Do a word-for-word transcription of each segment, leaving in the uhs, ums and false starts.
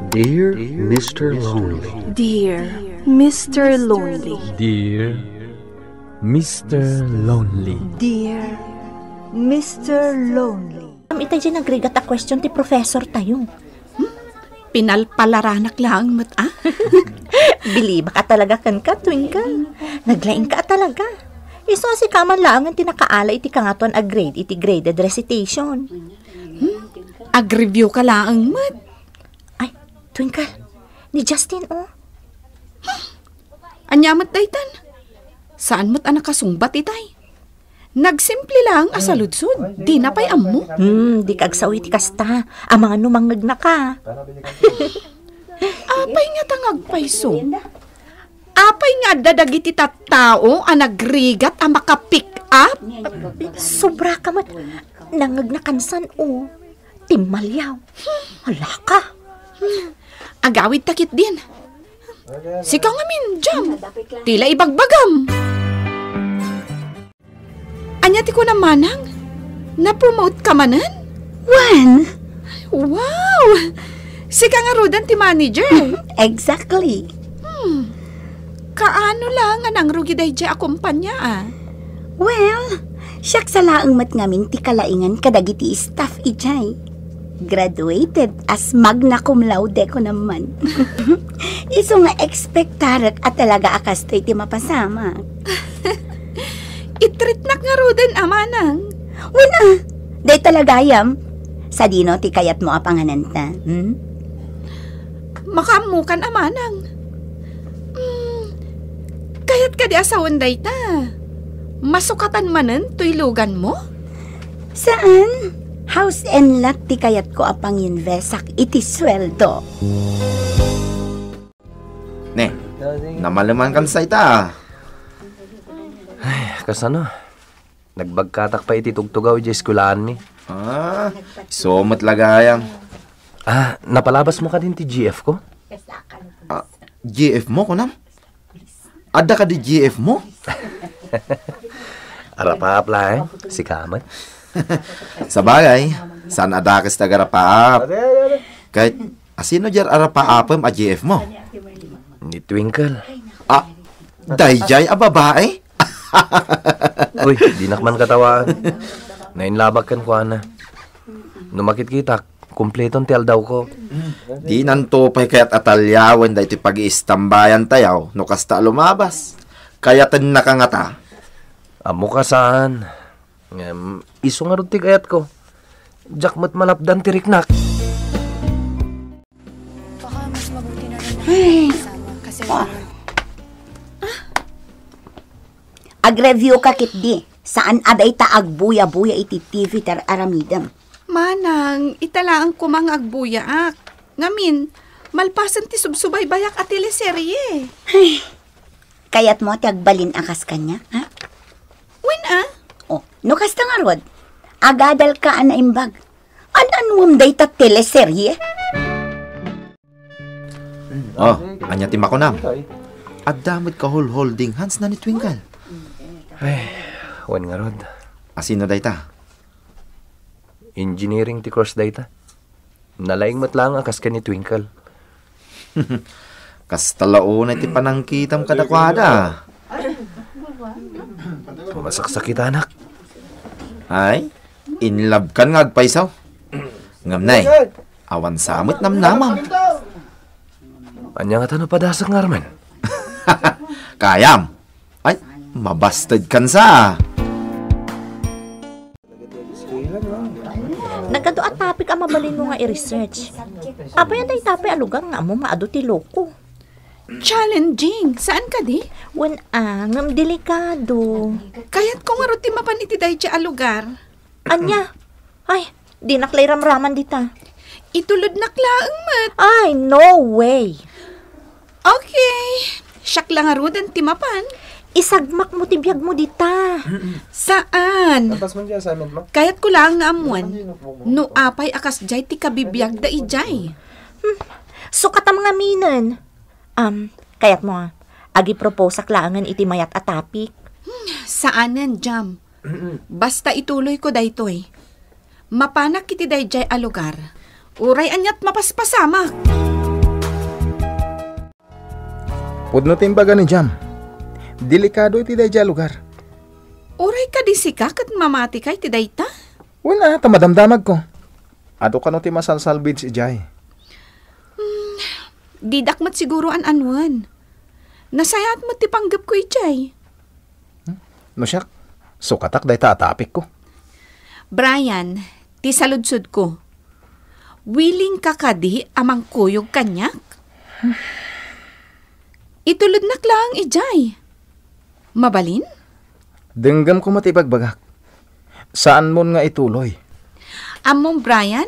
Dear Mister Lonely. Dear Mister Lonely. Dear Mister Lonely. Dear Mister Lonely. Am, itay diay nagrigat a question ti professor tayo. Hmm? Pinalpalaranak laeng met, ah? Bilibak a talaga kenka, Twinkle. Naglaingka a talaga. Isu a sika man laengen ti nakaala iti kangatoan a grade iti graded recitation. Hmm? Ag-review ka laeng met. Ay, Twinkle, ni Justin, oh. Ania met daytan? Saan met a nakasungbat itay? Nagsimple laeng a saludsod. Dina pay ammo. Hmm, dika agsao iti kasta. Amangan no mangngegnaka. Apay nga ta nga agpayso? Apay nga adda dagiti tattao a nagrigat a maka-pick up? Sobra ka met. Nangngegnakan san, oh. Timmaliaw. Alaka. Agawidta ketdin. Sika ngamin, Jam. Ti la ibagbagam. Ania ti kunam, manang? Na-promote ka manen? Wen! Wow! Sika ngaruden ti manager. Exactly. Hmm. Kaano la nga nangrugi daydiay a kumpania, a? Well, siak sa laeng met ngamin ti kalaingan kadagiti staff idiay. Graduated as magna cum laude ko naman. Isu nga expectarek a talaga a kastoy ti mapasamak. Itreatnak ngaruden a, manang. Wen a, dayta la gayam. Sadino ti kayatmo a pangananta, hmm? Makaammokan a, manang. Hmm, kayat kadi a sawen dayta? Masukatan manen toy luganmo? Saan? House and lot ti kayatko a panginvesak iti sueldo. Ne, namalemankan sa ita. Ay, kasano? Nagbagkatak pay iti tugtugaw idiay eskulaanmi. Ah, isu met la gayam. Ah, napalabasmo kadin ti G F ko? Ah, G F mo, kunam? Adda kadi G F mo? Arapaap laeng, sika met. Sabagay, saan a dakes ti agarapaap. Ket asino diay arapaapem a G F mo? Ni Twinkle. Ah, daydiay a babae? Uy, dinak man katawaan. Nainlabak kenkuana. No makitkitak, kumpleton ti aldawko. Dinanto pay kayat a taliawen daytoy pagiistambayan tayo no kasta a lumabas. Kayatennaka ngata? Ammok a saan. Ngem, isu ngarud ti kayatko. Diak met malapdan ti riknak. Baka mas mabuti na rin na Ay. Kasama. Kasi Ah. Ag-review ka ketdi. Saan a dayta agbuya-buya iti T V ti ar-aramidem. Manang, ita laeng koma nga agbuyaak. Ngamin, malpasen ti subsubaybayak a teleserye. Ay, kayatmo ti agbalin a kas kaniak, ha? Wen a? Oh, no kasta ngarud, agadalka a naimbag. An-anuem dayta teleserye? Oh, ania ti makunam? Adda met ka-hold-holding hands na ni Twinkle. Ay, wen ngarud. Asino dayta? Engineering ti course dayta. Nalaing met laeng a kas ken ni Twinkle. Kasta la unay ti panangkitam kadakuada. Masaksakitanak. Ay, in love kan nga agpayso. Ngem nay, awan sa met namnamam. Ania ngata no padasak nga armen? Kayam. Ay, mabasted kan sa. Nagadu a topic a mabalinmo nga i-research. Apay a dayta pay a lugar nga ammom nga adu ti loko? Challenging. Saan kadi? Wen a, ngem delikado. Kayatko ngarud ti mapan iti dayta a lugar. Ania? Ay, dinak la iramraman dita. Itulodnak laeng met. Ay, no way. Okay. Siak la ngaruden ti mapan. Isagmakmo ti biagmo dita. Saan? Tapos mo di assignment mo? Kayatko laeng nga ammoen no apay a kasdiay ti kabibiagda idiay. Hmm. Sukatam ngaminen. Um, kayatmo a, agiproposak laengen iti mayat a topic. Hmm, saanen, Jam. Basta ituloyko daytoy. Mapanak iti daydiay a lugar. Uray aniat mapaspasamak. Pudno ti imbaga ni Jam. Delikado iti daydiay a lugar. Uray kadi sika ket mamatika iti dayta? Wen a, ta madamdamagko. Adu kano ti masalsalvage idiay? Hmm, didak met siguro an-anuen. Nasayaat met ti panggepko idiay. Hmm? No siak, sukatak dayta a topicko. Brian, ti saludsodko, willing ka kadi a mangkuyog kaniak? Itulodnak laeng idiay. Mabalin? Denggem koma ti ibagbagak. Saanmon nga ituloy. Ammom, Brian,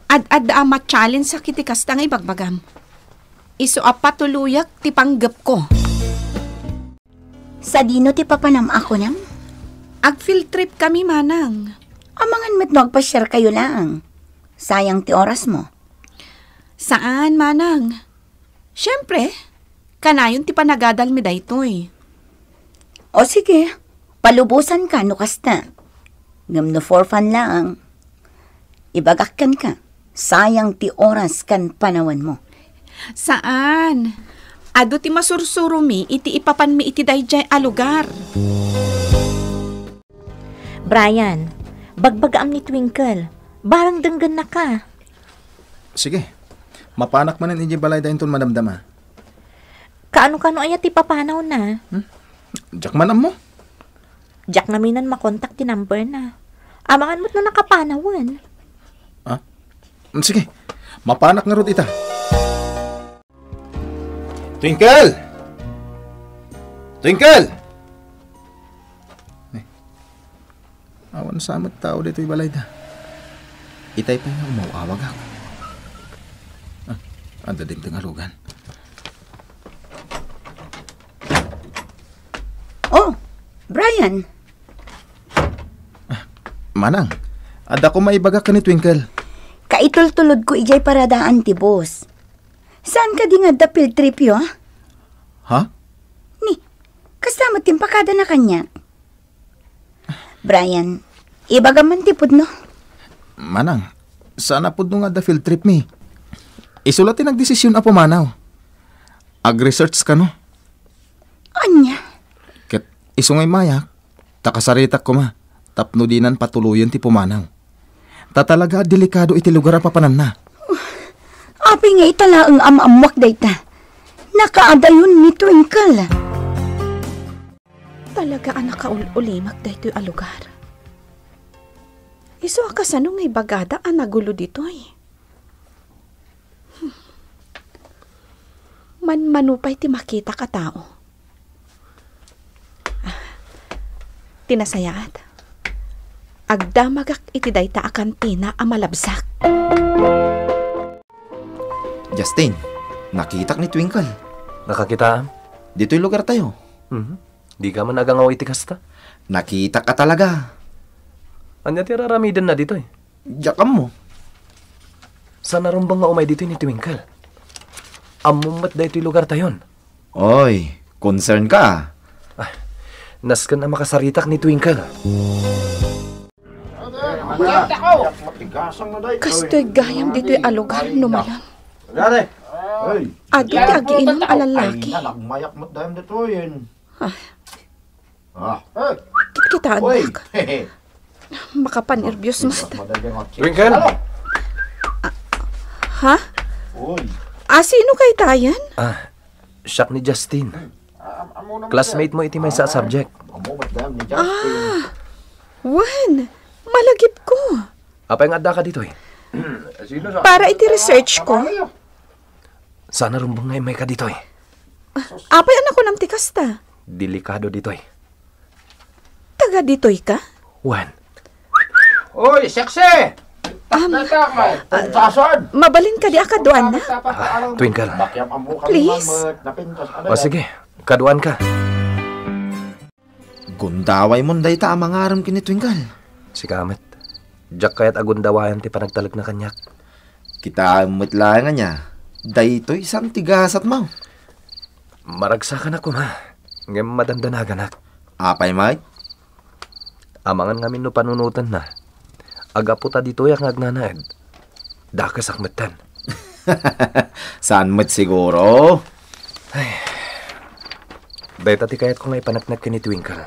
ad-adda a ma-challenge-ak iti kasta nga ibagbagam. Isu a patuloyak ti panggepko. Sadino ti papanam a kunam? Ag-field trip kami, Manang. Amangan met no agpasiarkayo laeng. Sayang ti orasmo. Saan, Manang. Siempre, kanayon ti panagadalmi daytoy. O sige, palubosanka no kasta. Ngem no for fun laeng, ibagak kenka, sayang ti oras ken panawenmo. Saan? Adu ti masursuromi iti ipapanmi iti daydiay a lugar. Brian, bagbagaam ni Twinkle. Barang denggennaka. Sige. Mapanak manen idiay balayda inton madamdama. Kaano-kano aya ti papanawna? Hmm? Diak man ammo. Diak naminan makontak ti numberna. Amangan met no nakapanawen. Ah? Hmm, sige. Mapanak ngarud ita. Twinkle! Twinkle! Eh, awan sa met tao ditoy balayda. Itay pay nga umaw-awagak. Ah, adda dimteng a lugan. Oh, Brian. Ah, Manang, adda ko maibagak ken ni Twinkle. Kaitultulodko idiay paradaan ti bus. Saan kadi nga adda field tripyo, a? Ha? Ni, kasta met ti impakadana kaniak? Brian, ibagam man ti pudno. Manang, saan a pudno nga adda field tripmi. Isu la ti nagdesisyon a pumanaw. Ag-research kano? Ania? Ket isu nga immayak, ta kasaritak koma, tapno dinan patuloyen ti pumanaw. Ta talaga a delikado iti lugar a papananna. Apay nga ita laeng a maammoak dayta? Nakaadayon ni Twinkle. Talaga a nakaul-ulimek daytoy a lugar. Isu a kasano nga ibagada a nagulo ditoy? Hmm. Manmano pay ti makitak a tao. Ah, ti nasayaat, agdamagak iti dayta a kantina a malabsak. Justin, nakitak ni Twinkle. Nakakitaam? Ditoy lugartayo. Mhm. Dika man agangaw iti kasta? Nakitak a talaga. Ania ti ar-aramidenna ditoy? Diak ammo. Saan a rumbeng nga umay ditoy ni Twinkle? Ammom met daytoy lugartayon. Oy, concern ka, ah. Ah, nasken a makasaritak ni Twinkle. Kastoy gayam ditoy a lugar no malam. Adu ti agiinum a lallaki. Ah. Ah. Kitkitaan. Makapanerbios met. Twinkle? Ha? Ah, sino kaytayen? Ah, siak ni Justin. Classmate mo iti maysa a subject. Ah, wen, malagipko. Apay nga addaka ditoy? Para iti research ko. Saan a rumbeng nga immayka ditoy? Apay a nakunam ti kasta? Delikado ditoy. Taga ditoy ka? Wen. Oy, sexy! Am, ah, mabalin kadi a kaduanna? Ah, Twinkle. Please. O sige, kaduan ka. Gundaway mon dayta a mangarem ken ni Twinkle. Sika met. Diak kayat a gundawayan ti panagtalekna kaniak. Kitaem met laeng ania, daytoy saan ti gasatmo. Maragsakanak koma, ngem madandanaganak. Apay met? Amangan ngamin no panunotenna. Aggapu ta ditoyak nga agnanaed, dakesak metten. Saan met siguro? Ay, Dayta ti kayatko nga ipaneknek ken ni Twinkle.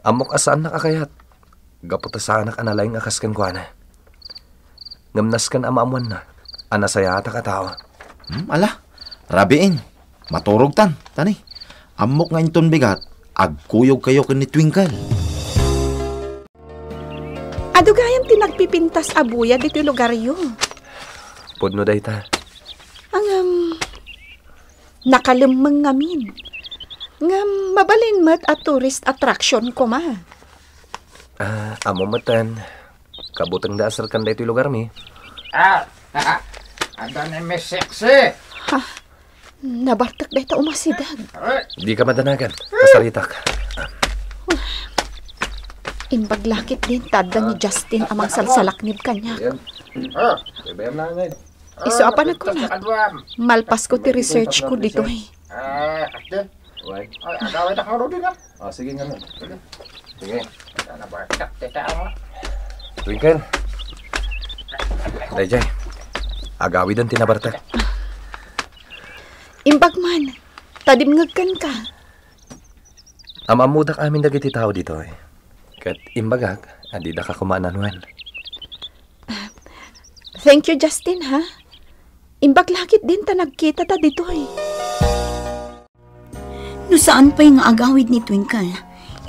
Ammok a saannak a kayat, gapu ta saanak a nalaing a kas kenkuana. Ngem nasken a maammoanna a nasayaatak a tao. Hmm, ala, rabiin, maturogtan, tani. Ammok nga inton bigat, agkuyogkayo ken ni Twinkle. Adu gayam ti nagpipintas a buya ditoy lugaryo. Pudno dayta. Ngem, nakalemmeng ngamin. Ngem, mabalin met a tourist attraction koma. Ah, ammo metten. Kabutengda a serkan daytoy lugarmi. Ah, adda ni Miss Sexy. Ha? Nabartek dayta umasideg. Dika madanagan. Kasaritak. Imbag lakit din ta adda ni Justin a mangsalsalaknib kaniak. Isu a panagkunak, malpasko ti research ko ditoy. Ah, ate. Ay, agawid ako, Rudy, na. Ah, sige nga, no. Sige. Sige. Ano ba? Takte ka, ano? Twinkle. Dayjay. Agawiden ti nabartek. Imbag man, ta dimngegkan ka. Am-ammodak amin dagiti tao ditoy. Ket imbagak, a didaka koma nanuan. Thank you, Justin, ha? Imbag lakit din ta nagkita ta ditoy. No saan pay nga agawid ni Twinkle,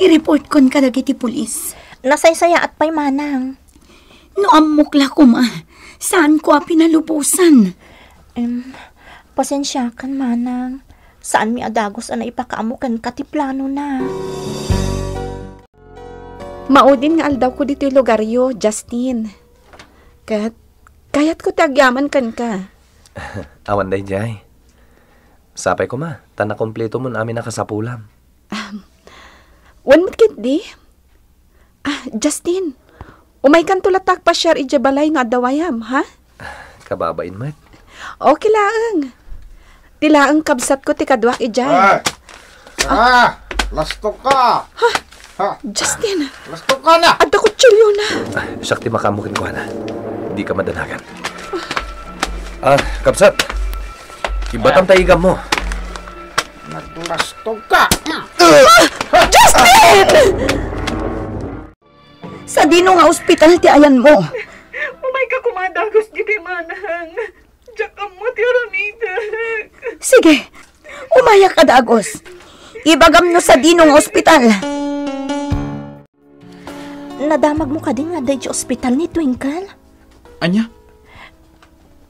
i-reportkon kadagiti pulis. Nasaysayaat pay, manang. No ammok la koma, saanko a pinalubosan. Em, pasensiakan, manang. Saanmi a dagus a naipakaammo kenka ti planona. Maudin nga aldawko ditoy lugaryo, Justin. Ket, kayatko ti agyaman kenka. Awan daydiay. Sapay koma, ta nakumpletomon amin a kasapulam. Ahem. Wen met ketdi? Ah, Justin, umaykanto latta agpasiar idiay balay no adda wayam, ha? Kababain met. Okay laeng. Ti laeng kabsatko ti kaduak idiay. Ah! Ah! Lastok ka! Ha? Ha? Justin! Lastok ka na! Adda kutsilyo na! Ah, siak ti makaammo kenkuana. Dika madanagan. Ah, kabsat. Ibatam ta igam mo. Naglastok ka! Ah! Justin! Sadino nga ospital ti ayanmo? Umayka koma a dagus ditoy, manang. Diak ammo ti aramidek. Sige, umayak a dagus. Ibagam no sadino nga ospital. Nadamagmo kadi nga adda idiay ospital ni Twinkle? Ania?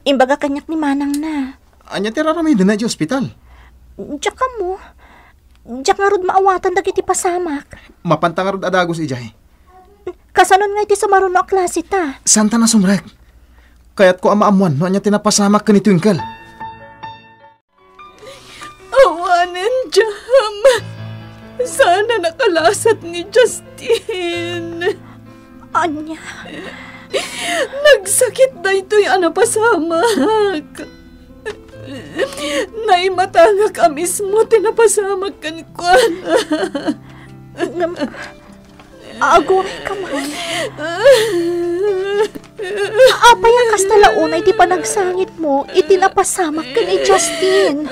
Imbaga kaniak ni manangna. Ania ti ar-aramidenna idiay ospital? Diak ammo. Diak ngarud maawatan dagiti pasamak. Mapanta ngarud a dagus idiay. Kasanon nga iti sumaruno a klaseta? Saanta nasumrek. Kayatko a maammoan no ania ti napasamak ken ni Twinkle. Awanen, Jam. Saan a nakalasat ni Justin. Ania? Nagsakit daytoy a napasamak. Naimatangak a mismo ti napasamak kenkuana. Ngem, aguray ka man. Apay a kasta la unay ti panagsangitmo iti napasamak ken ni Justin?